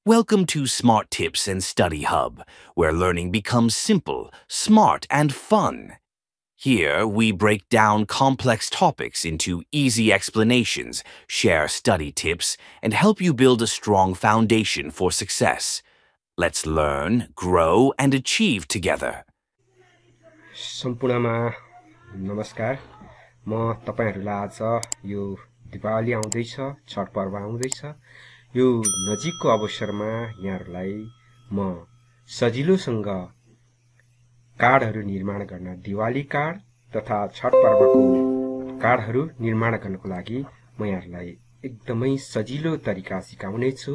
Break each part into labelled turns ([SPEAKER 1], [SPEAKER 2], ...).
[SPEAKER 1] Welcome to Smart Tips and Study Hub, where learning becomes simple, smart, and fun. Here, we break down complex topics into easy explanations, share study tips, and help you build a strong foundation for success. Let's learn, grow, and achieve together.
[SPEAKER 2] सम्पूर्णमा नमस्कार। म तपाईहरुलाई आज यो दीपावली आउँदैछ, छठ पर्व आउँदैछ। यो नजिकको अवसरमा यहाँहरुलाई म सजिलोसँग कार्डहरु निर्माण गर्न, दिवाली कार्ड तथा छठ पर्वको कार्डहरु निर्माण गर्नको लागि म यहाँहरुलाई एकदमै सजिलो तरिका सिकाउने छु।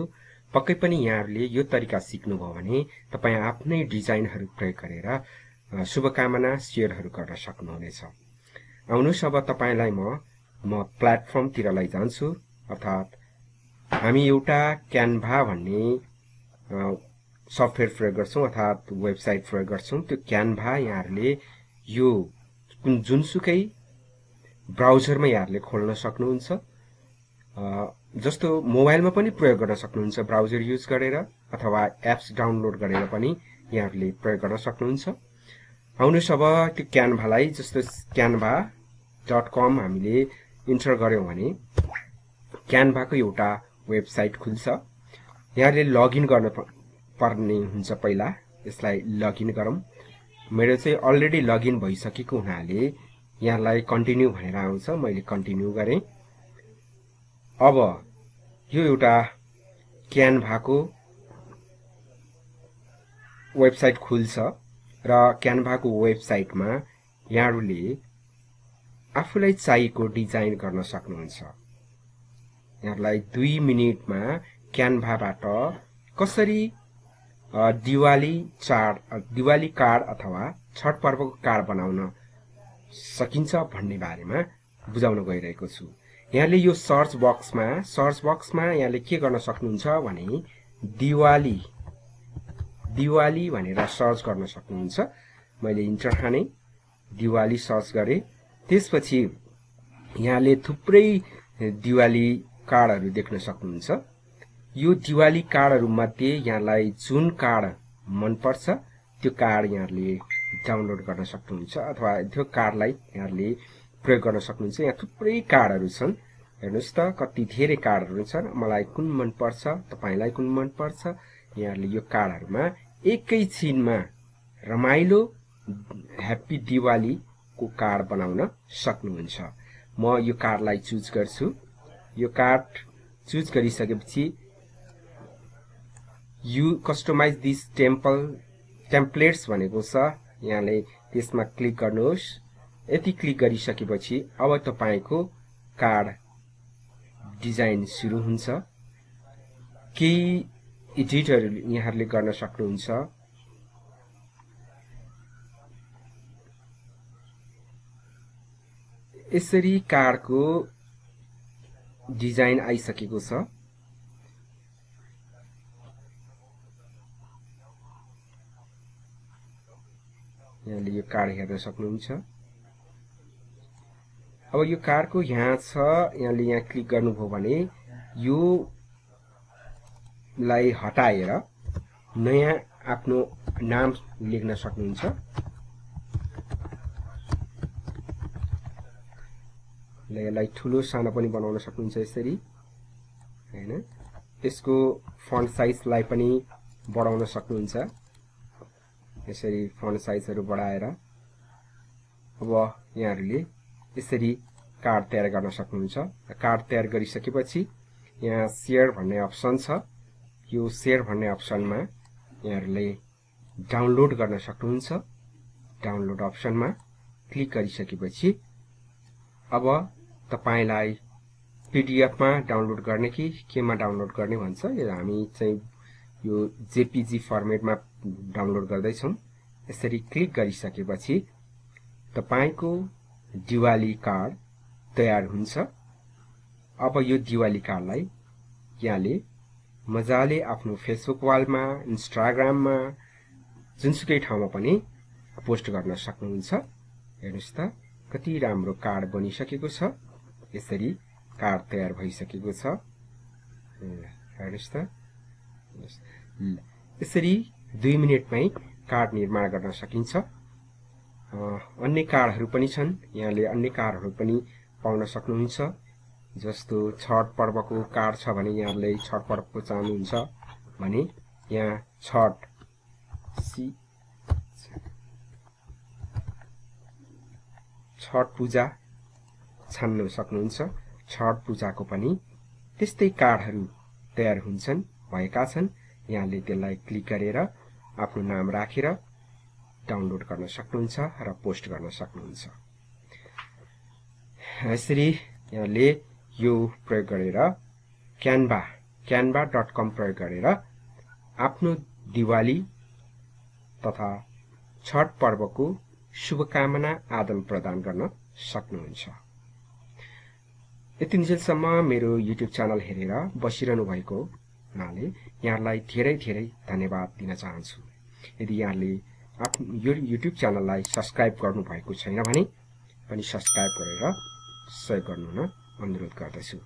[SPEAKER 2] पक्कै पनि यहाँहरुले यो तरिका सिक्नुभयो भने तपाई आफ्नै डिजाइनहरु प्रयोग गरेर शुभकामना शेयरहरु गर्न सक्नुहुनेछ। आउनुस् अब तपाईलाई म प्लेटफर्म तिर लैजान्छु, अर्थात हामी एउटा क्यानभा भन्ने सफ्टवेयर प्रयोग गर्छौं अर्थात वेबसाइट प्रयोग गर्छौं। त्यो क्यानभा यहाँहरुले यो जुनसुकै ब्राउजरमा यहाँहरुले खोल्न सक्नुहुन्छ। जस्तो मोबाइलमा पनि प्रयोग गर्न सक्नुहुन्छ, ब्राउजर युज गरेर अथवा एप्स डाउनलोड गरेर पनि यहाँहरुले प्रयोग गर्न सक्नुहुन्छ। आउनुस् अब त्यो क्यानभालाई, जस्तो canva.com हामीले इन्टर गर्यौं भने क्यानभाको एउटा वेबसाइट खुल्छ। यहाँले लगइन गर्न पर्ने हुन्छ। पहिला यसलाई लगइन गरौँ। मेरो चाहिँ अलरेडी लगइन भइसकेको हुनाले यहाँलाई कन्टिन्यू भनेर आउँछ। मैले कन्टिन्यू गरे। अब यो एउटा क्यानभाको वेबसाइट खुल्छ र क्यानभाको वेबसाइटमा यहाँहरुले आफुलाई चाहिएको डिजाइन गर्न सक्नुहुन्छ। यहाँहरुलाई 2 मिनेटमा क्यानभाबाट कसरी दिवाली कार्ड अथवा छठ पर्वको कार्ड बनाउन सकिन्छ भन्ने बारेमा बुझाउन गइरहेको छु। यहाँले यो सर्च बक्समा यहाँले के गर्न सक्नुहुन्छ भने दिवाली भनेर सर्च गर्न सक्नुहुन्छ। मैले इन्टर हाने, दिवाली सर्च गरे। त्यसपछि यहाँले थुप्रै दिवाली कार्डहरु देख्न सक्नुहुन्छ। यो दिवाली कार्डहरु मध्ये यहाँलाई जुन कार्ड मन पर्छ त्यो कार्ड यहाँले डाउनलोड गर्न सक्नुहुन्छ अथवा त्यो कार्डलाई यहाँले प्रयोग गर्न सक्नुहुन्छ। यहाँ थुप्रै कार्डहरु छन्। हेर्नुस् त कति धेरै कार्डहरु छन्। मलाई कुन मन पर्छ, तपाईलाई कुन मन पर्छ, यहाँले यो कार्डहरुमा एकैछिनमा रमाइलो ह्यापी दिवाली को कार्ड बनाउन सक्नुहुन्छ। म यो कार्डलाई चुज गर्छु। यो कार्ड चुज गरिसकेपछि यु कस्टमाइज दिस टेम्पलेट्स भनेको छ। यहाँले त्यसमा क्लिक गर्नुहोस्। यति क्लिक गरिसकेपछि अब तपाईको कार्ड डिजाइन सुरु हुन्छ। केही एडिटहरु यहाँहरुले गर्न सक्नुहुन्छ। यसरी कार्डको डिजाइन आइसकेको छ। यहाँले यो कार्ड हेर्न सक्नुहुन्छ। अब यो कार्डको यहाँ छ, यहाँले यहाँ क्लिक गर्नुभयो भने यो लाई हटाएर नयाँ आफ्नो नाम लेख्न सक्नुहुन्छ। यसलाई ठुलो सानो पनि बनाउन सक्नुहुन्छ यसरी, हैन। यसको फन्ट साइजलाई पनि बढाउन सक्नुहुन्छ। यसरी फन्ट साइजहरु बढाएर अब यहाँहरुले यसरी कार्ड तयार गर्न सक्नुहुन्छ। कार्ड तयार गरिसकेपछि यहाँ शेयर भन्ने अप्सन छ। यो शेयर भन्ने अप्सनमा यहाँहरुले डाउनलोड गर्न सक्नुहुन्छ। डाउनलोड अप्सनमा क्लिक गरिसकेपछि अब तपाईलाई पीडीएफ मा डाउनलोड गर्ने कि केमा डाउनलोड गर्ने भन्छ। यो हामी चाहिँ यो जेपीजी फर्मेटमा डाउनलोड गर्दै छौं। यसरी क्लिक गरिसकेपछि तपाईको दिवाली कार्ड तयार हुन्छ। अब यो दिवाली कार्डलाई यहाँले मजाले आफ्नो फेसबुक वालमा, इन्स्टाग्राममा, जुनसुकै ठाउँमा पनि पोस्ट गर्न सक्नुहुन्छ। हेर्नुस् त कति राम्रो कार्ड बनिसकेको छ। यसरी कार्ड तयार भइसकेको छ। हेर्नुस् त यसरी 2 मिनेटमै कार्ड निर्माण गर्न सकिन्छ अन्य कार्डहरू पनि छन् यहाँले अन्य कार्डहरू पनि पाउन सक्नुहुन्छ जस्तो छठ पर्वको कार्ड छ भने यहाँले छठ पर्वको चाहनुहुन्छ भने यहाँ छठ पूजा छान्न सक्नुहुन्छ छठ पूजाको पनि त्यस्तै कार्डहरू तयार हुन्छन् भएका छन् यहाँले त्यसलाई क्लिक गरेर आफ्नो नाम राखेर डाउनलोड गर्न सक्नुहुन्छ र पोस्ट गर्न सक्नुहुन्छ यसरी यहाँले यो प्रयोग गरेर canva.com प्रयोग गरेर आफ्नो दिवाली तथा छठ पर्वको शुभकामना आदान प्रदान गर्न सक्नुहुन्छ यति निजेलसम्म मेरो युट्युब च्यानल हेरेर बसिरहनु भएको हुनाले यहाँलाई धेरै धेरै धन्यवाद दिन चाहन्छु यदि यहाँले यो युट्युब च्यानललाई सब्स्क्राइब गर्नु भएको छैन भने पनि सब्स्क्राइब गरेर सहयोग गर्नुहुन अनुरोध गर्दछु